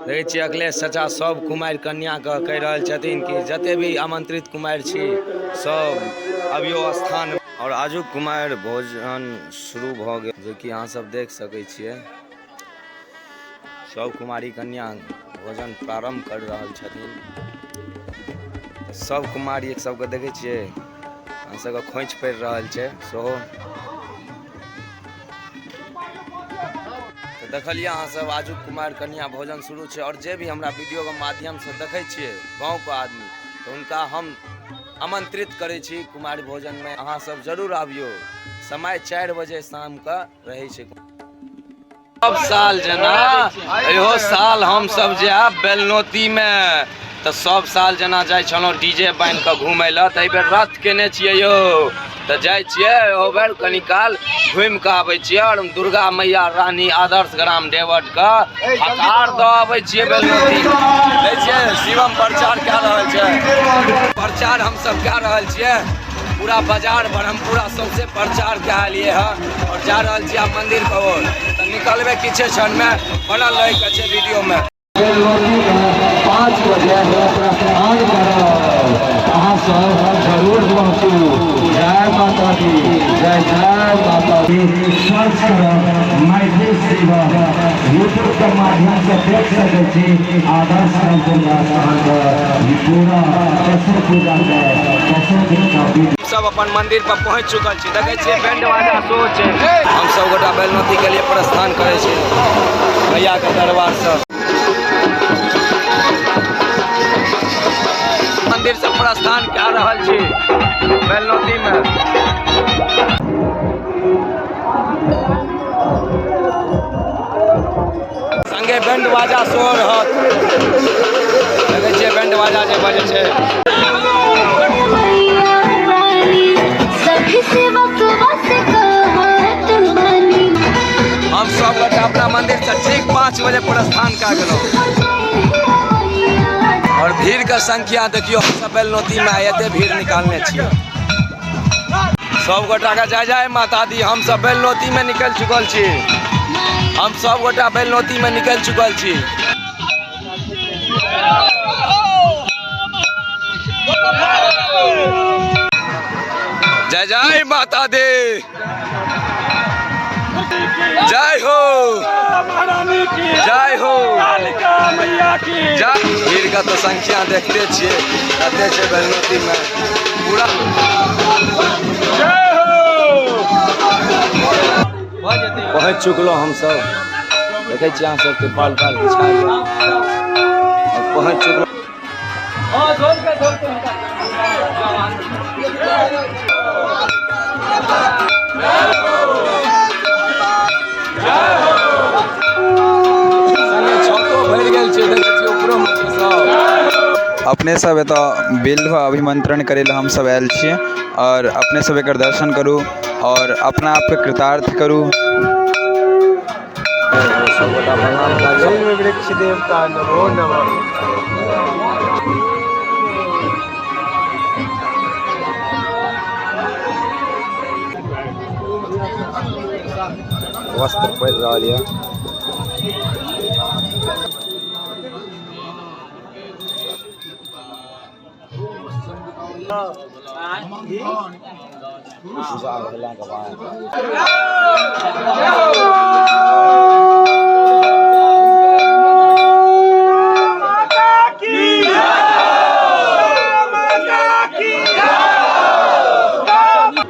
देखै छियै अखिलेश चाचा सब कुमारि कन्याके कहि रहल छथिन कि जते भी आमंत्रित कुमारि छी सब अबियौ स्थान। आओर आजुक कुमारि भोजन शुरू भऽ गेल, जेकि अहाँ सब देख सकै छियै सब कुमारी कन्या भोजन प्रारंभ कर रहल छथिन। सब कुमारी एक सबके देखै छियै अहाँ सबके खोंइछ पड़ि रहल छै सेहो। तऽ देखलियै अहाँ सब आजुक कुमारि कन्या भोजन शुरू छै। आओर जे भी हमरा वीडियोके माध्यमसँ देखै छियै गाँवके आदमी, तऽ हुनका हम आमंत्रित करै छी कुमारि भोजनमे अहाँ सब जरूर आबियौ। समय 4 बजे शामके रहै छै। सब साल जेना इहो साल हम सब जायब बेलनौतीमे, तऽ सब साल जेना जाइ छलहुँ डीजे बान्हि कऽ घुमै लए, तऽ एहिबेर रथ केने छियै यौ, तऽ जाइ छियै ओहो बेर कनी काल घुमि कऽ आबै छियै आओर दुर्गा मैया रानी आदर्श ग्राम देवटके हकार दऽ आबै छियै बेलनौती। लै छियै शिवम प्रचार कए रहल छै, प्रचार हमसब कए रहल छियै पूरा बाजार भर हम पूरा सौंसे प्रचार कए एलियै हँ आओर जा रहल छियै आब मंदिर के ओर। तऽ निकलबै किछे क्षणमे, बनल रहैके छै वीडियोमे। 5 बजे प्रस्थान करब, अहाँ सब जरूर पहुँचू। जय माता दी, जय जय माता दी। सर्च करब मैथिली शिवम, यूट्यूब के माध्यम से देख सकै छी आदर्श दुर्गा स्थान पर पूरा कैसे पूजा के कैसे दिन का वीडियो। सब अपन मंदिर पर पहुंच चुकल छी, देखै छियै बैंड बाजा सेहो छै। हम सब गोटा बेलनौती के लिए प्रस्थान करै छी मैया के दरबार से। मंदिर से प्रस्थान कए रहल छी बेलनौती में। संगे बैंड बाजा सेहो रहत, देखै छियै बैंड बाजा जे बजै छै। हम सब गोटा अपना मंदिर से ठीक 5 बजे प्रस्थान कए गेलहुँ और भीड़ के संख्या देखियौ, हम सब बेलनौती में आइ एते भीड़ निकालने छियै। सब गोटा के जय जय माता दी। हम सब बेलनौती में निकल चुकल छी, हम सब गोटा बेलनौती में निकल चुकल छी। जय जय माता दी, जय हो, जय हो, जय। भीड़ का तो संख्या देखते छियै कते छै बेलनौती में पूरा। पहुँच चुकलहुँ हमसब, देखै छियै अहाँ सब तिरपाल उरपाल बिछा पहुँच चुकलहुँ। संगे छतो भरि गेल छै, देखै छियै उपरोमे छै सब। अपने सब एतऽ बिल्व अभिमंत्रण करै लए हमसब आयल छियै और अपने सब एकर दर्शन करू और अपना आपके कृतार्थ करू। सब गोटा प्रणाम कए कऽ। वृक्ष देवता नमो नमः। वस्त्र पड़ि रहल यऽ। पूजा भेलाके बाद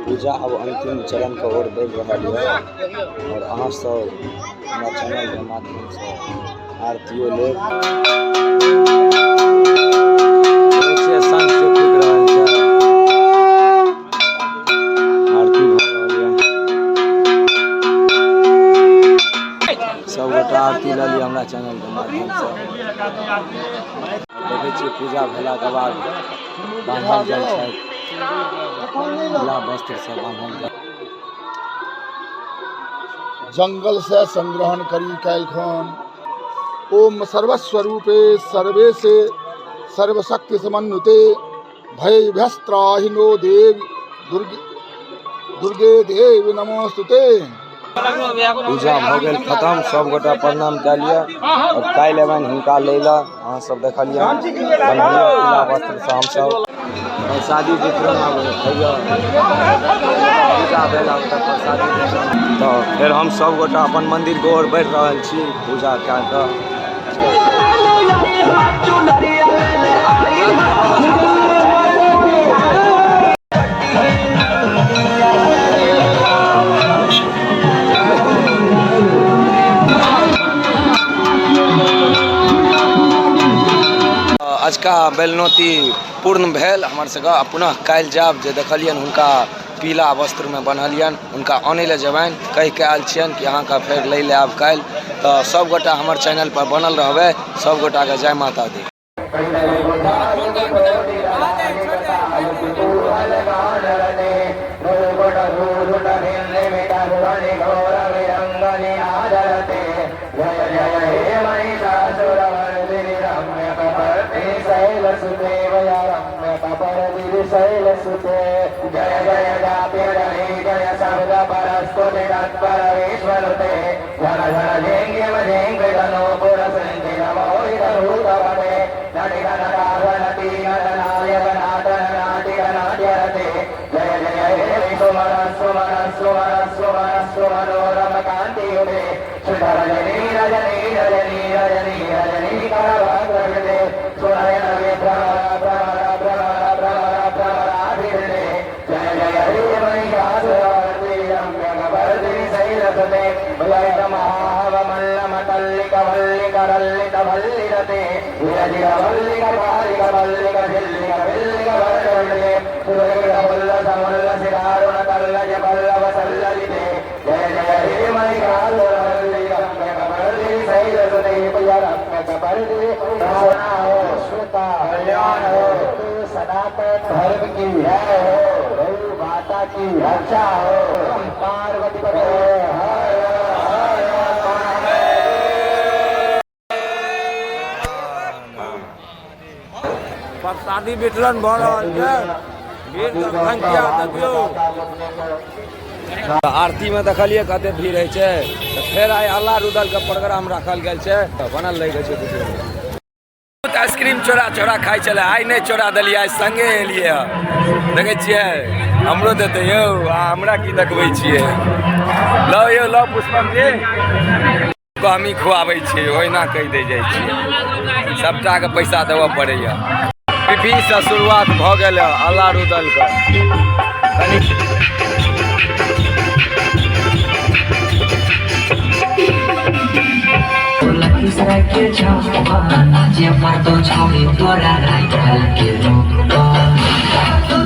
पूजा अब अंतिम चरण के ओर बढ़ि रहल यऽ और अहाँ सब हमरा चैनल के माध्यम से आरतियो लेब। शंख से फूकि रहल छै, आरती भऽ रहल यऽ। सब गोटा आरती लऽ लिअ हमरा चैनल के माध्यम से। देखै छियै पूजा भेलाके बाद बान्हल जाइ छै पीला वस्त्र से बान्हल जाइ। जंगल से संग्रहण करी काल्हिखन। ओम सर्वस्वरूपे सर्वे से सर्वशक्ति समन्विते भयभ्यस्त्राहिनो देव दुर्गे, दुर्गे देव नमोस्तुते। पूजा भऽ गेल खत्म, सब गोटा प्रणाम कए लिअ और काल्हि एबनि हुनका लै लए। अहाँ सब देखलियै बन्हलियै पीला वस्त्र से हमसब। प्रसादी वितरण आब होइए, पूजा भेल आब तऽ प्रसादी वितरण। तऽ फेर हम सब गोटा अपन मंदिर के ओर बढ़ि रहल छी पूजा कए कऽ। अजका बेलनौती पूर्ण भेल हमर सबके। पुनः काल्हि जायब, जे देखलियनि हुनका पीला वस्त्रमे बन्हलियनि, हुनका आनै लए जेबनि, कहि कऽ आयल छियनि कि अहाँके फेर लै लए आयब काल्हि। तऽ सबगोटा हमर चैनल पर बनल रहबै। सबगोटाके जय माता दी। सनातन धर्म की जय हो, गौ माता की रक्षा हो, पार्वती पते हर हर महादेव। प्रसादी वितरण भऽ रहल छै, भीड़ के संख्या देखियौ। आरती में देखलियै कते भीड़ होइ छै। तऽ फेर आइ अल्लाह रुदल के प्रोग्राम राखल गेल छै, तऽ बनल रहि गेल छै। बुझियौ आइसक्रीम चोरा चोरा खाइ छलै, आइ नहि चोरा देलियै, आइ संगे एलियै हँ। देखै छियै हमरो देतै यौ, आ हमरा की देखबै छियै। लौ यौ लौ पुष्पम जी, हमही खुआबै छियै, ओहिना कहि दै जाइ छियै, सबटाके पैसा देबऽ पड़ैया। पीपीसँ शुरुआत भऽ गेल हँ अल्लाह रुदल के। कनि जे मरतो छौड़ी तोरा राइफल के नोक पर।